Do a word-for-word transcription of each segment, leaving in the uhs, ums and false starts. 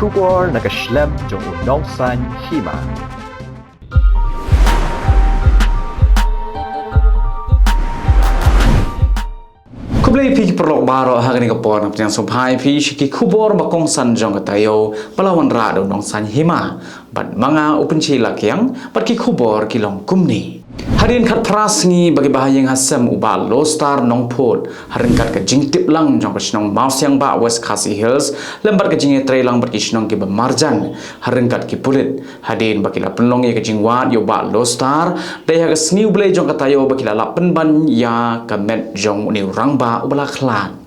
Khubor na ka shlem jong u Nongsaiñ Hima. Khublei phi ki paralok baroh ha kane ka por, nga pdiang sngewbha ïa phi sha ki khubor ba kongsan jong ka taïew ba la wanrah da u Nongsaiñ Hima. Bad ma nga u Pynshoi Lakiang, bad ki khubor ki long kumne. Hadien khatphra sngi ba ki bahaïing hasem u Bah Lostar Nongphut, ha ryngkat ka jingtip lang jong ka shnong Mawsiangbah West Khasi Hills, lem bad ka jingïatrei lang bad ki shnong kiba marjan ha ryngkat ki pulit, hadien ba ki la pynlong ïa ka jingwad ïa u Bah Lostar, dei ha ka sngi U Blei jong ka taïew ba ki la lap pynban ïa ka met jong une u rangbah uba la khlad.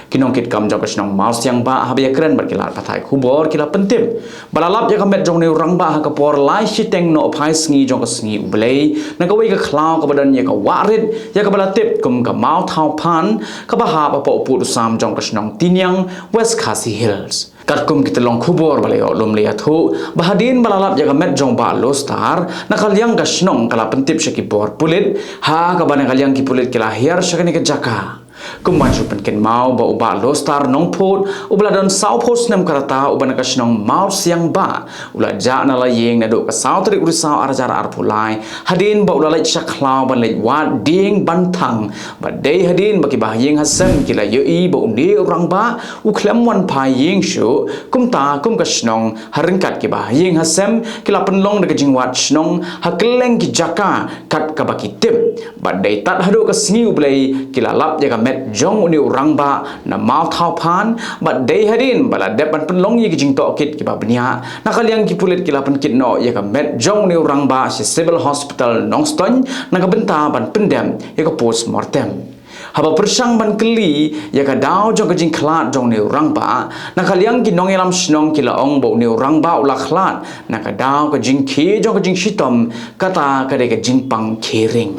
Ki nongkitkam jong ka shnong Mawsiangbah haba ïakren bad ki lad pathai khubor ki la pyntip ba la lap ïa ka met jong une u rangbah ha ka por lai shiteng nohphai sngi jong ka sngi U Blei, na kawei ka khlaw kaba don ïa ka wah rit, ïa kaba la tip kum ka Mawthawphan, kaba hap hapoh u pud u sam jong ka shnong Tiniang, West Khasi Hills. Katkum ki tyllong khubor ba la ïoh lum la ïathuh ba hadien ba la lap ïa ka met jong Bah Lostar, na ka liang ka shnong ka la pyntip sha ki bor pulit, ha kaba na ka liang ki pulit ki la hiar sha kane ka jaka. Kumba shu pynkynmaw ba u Bah Lostar Nongphut, uba la don sawphew snem ka rta, uba na ka shnong Mawsiangbah, u la jah na la ïing naduh ka saw tarik u Risaw ar hajar arphew lai, hadien ba u la leit sha khlaw ban leit wad dieng ban thang, bad dei hadien ba ki bahaïing hasem ki la ïohi ba une u rangbah u khlem wan phai ïing shuh, kumta kum ka shnong ha ryngkat ki bahaïing hasem ki la pynlong da ka jingwad shnong ha kylleng ki jaka kat kaba ki tip. Bad dei tad haduh ka sngi U Blei ki la lap ïa ka met jong une u rangbah na Mawthawphan, bad dei hadien ba la dep ban pynlong ïa ki jingtohkit kiba bniah, na ka liang ki pulit ki la pynkit noh ïa ka met jong une u rangbah sha Civil Hospital Nongstoiñ, na ka bynta ban pyndep ïa ka post mortem. Haba pyrshang ban kylli ïa ka daw jong ka jingkhlad jong une u rangbah, na ka liang ki nongïalam shnong ki la ong ba une u rangbah u la khlad na ka daw ka jingkhie jong ka jingshitom, kata ka dei ka jingpang khie ring.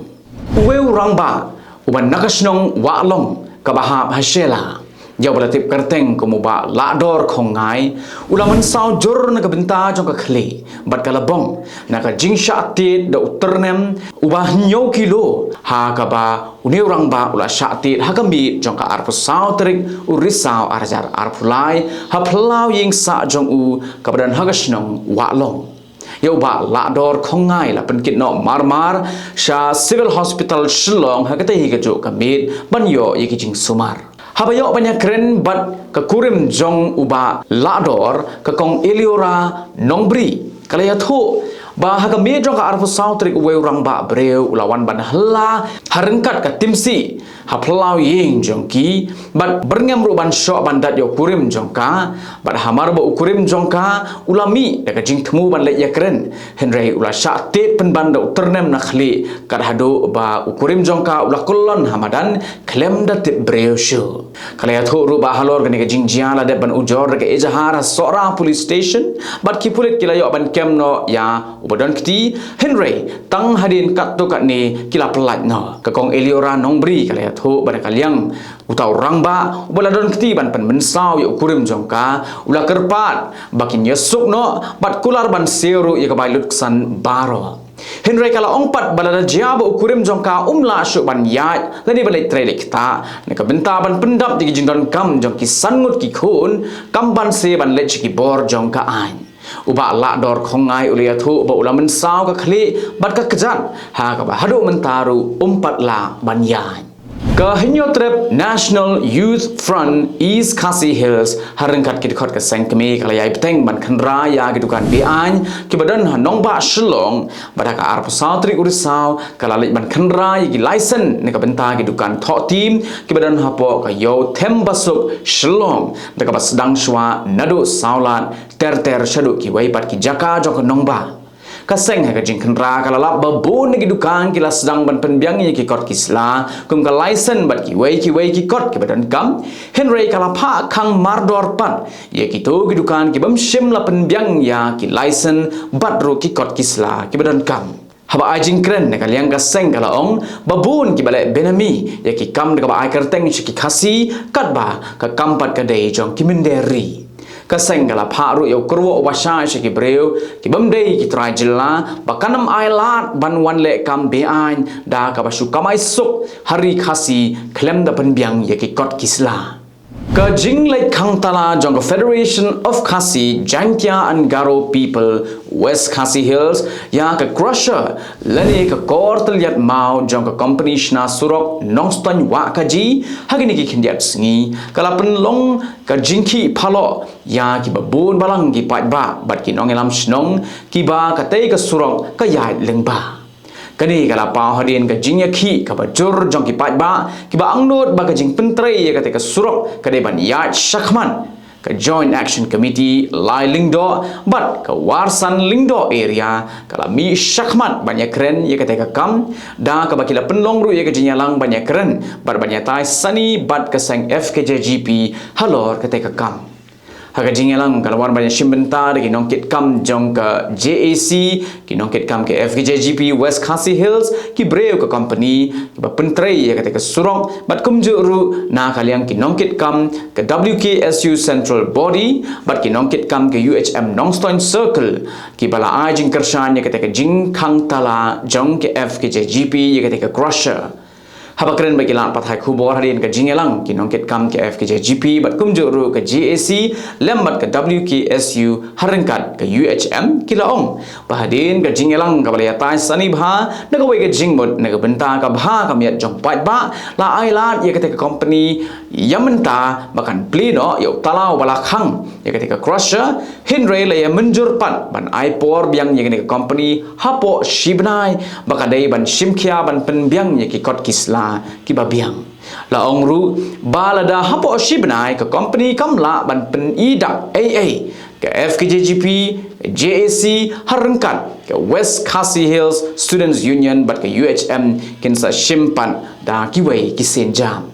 Uwei u rangbah uba na ka shnong Wahlong kaba hap ha Shella, ïa uba la tip kyrteng kum u Bah Lahdor Khongngai, u la mynsaw jur na ka bynta jong ka khlieh bad ka lbong na ka jingshah tied da u tyrnem uba hynñiew kilo, ha kaba une u rangbah u la shah tied ha ka miet jong ka arphew saw tarik u Risaw ar hajar arphew lai, ha phyllaw ïing sah jong u kaba don ha ka shnong Wahlong. Ïa u Bah Lahdor Khongngai la pynkit noh marmar sha Civil Hospital Shillong ha katei hi kajuh ka miet ban ïoh ïa ki jingsumar. Haba ïoh ban ïakren bad ka kurim jong u Bah Lahdor, ka Kong Eliora Nongbri, ka la ïathuh ba ha ka miet jong ka arphew saw tarik uwei u rangbah briew u la wan ban hylla ha ryngkat ka timsih ha phyllaw ïing jong ki, bad byrngem ruh ban shoh ban dat ïa u kurim jong ka, bad hamar ba u kurim jong ka u la mih da ka jingthmu ban leit ïakren, hynrei u la shah tied pynban da u tyrnem na khlieh, kat haduh ba u kurim jong ka u la kyllon ha madan khlem da tip briew shuh. Ka la ïathuh ruh ba halor kane ka jingjia la dep ban ujor da ka ejahar ha Sohra Police Station, bad ki pulit ki la ïoh ban kem noh ïa uba don kti, hynrei tang hadien katto katne ki la pyllait noh. Ka Kong Eliora Nongbri ka la ïathuh ba na ka liang uta u rangbah uba la don kti ban pynmynsaw ïa u kurim jong ka, u la kyrpad ba kin ïasuk noh bad kular ban siew ruh ïa ka bai lutksan baroh. Hynrei ka la ong pat ba lada jia ba u kurim jong ka um lah shuh ban ïaid lane ban leit trei leit ktah, na ka bynta ban pyndap ïa ki jingdonkam jong ki san ngut ki khun, kam banse ban leit sha ki bor jong ka aiñ. U Bah Lahdor Khongngai u la ïathuh ba u la mynsaw ka khlieh bad ka kjat, ha kaba haduh mynta ruh um pat lah ban ïaid. Ka Hynñiewtrep National Youth Front East Khasi Hills, ha ryngkat ki dkhot ka seng kmie, ka la ïai bteng ban khynra ïa ki dukan be-aiñ kiba don ha nongbah Shillong, bad ha ka arphew saw tarik u Risaw ka la leit ban khynra ïa ki license na ka bynta ki dukan thoh tim kiba don hapoh ka Ïew Them Basuk Shillong, da kaba sdang shuwa naduh Sawlad ter ter shaduh kiwei pat ki jaka jong ka nongbah. Ka seng ha ka jingkhynra ka la lap ba bun na ki dukan ki la sdang ban pynbiang ïa ki kot ki sla kum ka license bad kiwei kiwei ki kot kiba donkam, hynrei ka la phah khang mardor pat ïa kito ki dukan kibym shym la pynbiang ïa ki license bad ruh ki kot ki sla kiba donkam. Haba ai jingkren na ka liang ka seng ka la ong ba bun kiba leh benami ïa ki kam da kaba ai kyrteng sha ki Khasi, katba ka kam pat ka dei jong ki mynder ri. Ka seng ka la phah ruh ïa u kyrwoh uba shai sha ki briew kibym dei ki trai jylla ba kan ym ailad ban wan leh kam be-aiñ da kaba shu kamai suk ha ri Khasi khlem da pynbiang ïa ki kot ki sla. Ka jingleit khang tala jong ka Federation of Khasi Jaintia and Garo People West Khasi Hills ïa ka crusher lane ka kor tylliat maw jong ka company shna surok Nongstoiñ Wahkaji ha kine ki khyndiat sngi ka la pynlong ka jingkhih phalok ïa kiba bun balang ki paidbah bad ki nongïalam shnong kiba katei ka surok ka ïaid lyngba. Kane ka la paw hadien ka jingïakhih kaba jur jong ki paidbah kiba angnud ba ka jingpyntrei ïa katei ka surok ka dei ban ïaid shakhmat. Ka Joint Action Committee Lai Lyngdoh bad ka Warsan Lyngdoh Area ka la mih shakhmat ban ïakren ïa katei ka kam da kaba ki la pynlong ruh ïa ka jingïalang ban ïakren bad ban ïatai sani bad ka seng F K J G P halor katei ka kam. Ha ka jingïalang ka la wan ban ïashim bynta da ki nongkitkam jong ka J A C, ki nongkitkam ka F K J G P West Khasi Hills, ki briew ka company kiba pyntrei ïa katei ka surok bad kumjuh ruh na ka liang ki nongkitkam ka W K S U Central Body bad ki nongkitkam ka U H M Nongstoiñ Circle kiba la ai jingkyrshan ïa katei ka jingkhang tala jong ka F K J G P ïa katei ka crusher. Haba kren bad ki lad pathai khubor hadien ka jingïalang ki nongkitkam ka F K J G P bad kumjuh ruh ka J A C lem bad ka W K S U ha ryngkat ka U H M ki la ong ba hadien ka jingïalang kaba la ïatai sani bha na kawei ka jingmut na ka bynta ka bha ka miat jong paidbah la ai lad ïa katei ka company ïa mynta ba kan plie noh ïa u tala uba la khang ïa katei ka crusher, hynrei la ïa mynjur pat ban ai por biang ïa kane ka company hapoh shi bnai ba ka dei ban shim khia ban pynbiang ïa ki kot ki sla kiba biang. La ong ruh ba lada hapoh shi bnai ka company kam lah ban pyni dak ei ei, ka F K J G P, J A C ha ryngkat ka West Khasi Hills Students Union bad ka U H M kin sa shim pat da kiwei ki sienjam.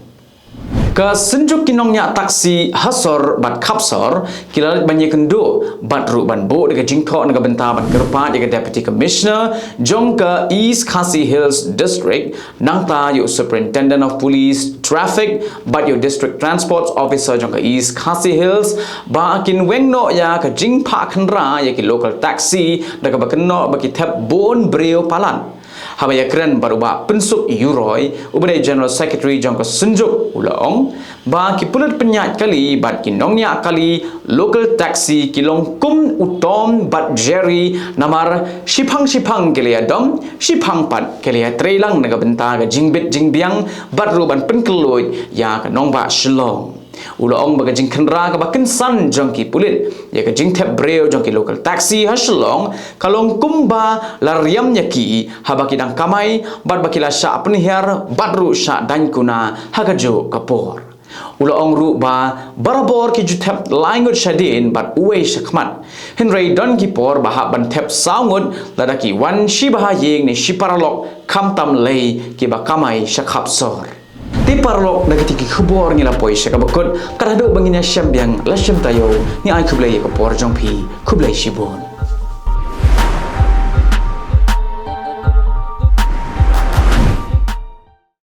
Ka Synjuk ki nongñiah taxi ha sor bad khap sor ki la leit ban ïakynduh bad ruh ban buh da ka jingthoh na ka bynta ban kyrpad ïa ka Deputy Commissioner jong ka East Khasi Hills District, nangta ïa u Superintendent of Police Traffic bad ïa u District Transport Officer jong ka East Khasi Hills ba kin weng noh ïa ka jingphah khynra ïa ki local taxi da kaba kynnoh ba ki thep bun briew palat. Haba ïakren bad u Bah Pynsuk Yuroi, uba dei General Secretary jong ka Synjuk, u la ong ba ki pulit pynïaid kali bad ki nongñiah kali local taxi ki long kum u Tom bad Jerry, namar shiphang shiphang ki la ïadom, shiphang pat ki la ïatreilang na ka bynta ka jingbit jingbiang bad ruh ban pynkylluid ïa ka nongbah Shillong. U la ong ba ka jingkhynra kaba kynsan jong ki pulit ïa ka jingthep briew jong ki local taxi ha Shillong ka long kumba la riam ïa ki haba ki dang kamai bad ba ki la shah pynhiar bad ruh shah daiñ kuna ha kajuh ka por. U la ong ruh ba barabor ki ju thep lai ngut shadien bad uwei shakhmat, hynrei don ki por ba hap ban thep saw ngut lada ki wan shi bha ïing ne shi paralok, khamtam lei kiba kamai sha khap sor. Te paralok, da kiti ki khubor ngi la poi sha kaba kut. Kat haduh ba ngin ïashem biang la shim taïew, ngi ai khublei ïa ka por jong phi. Khublei shibun.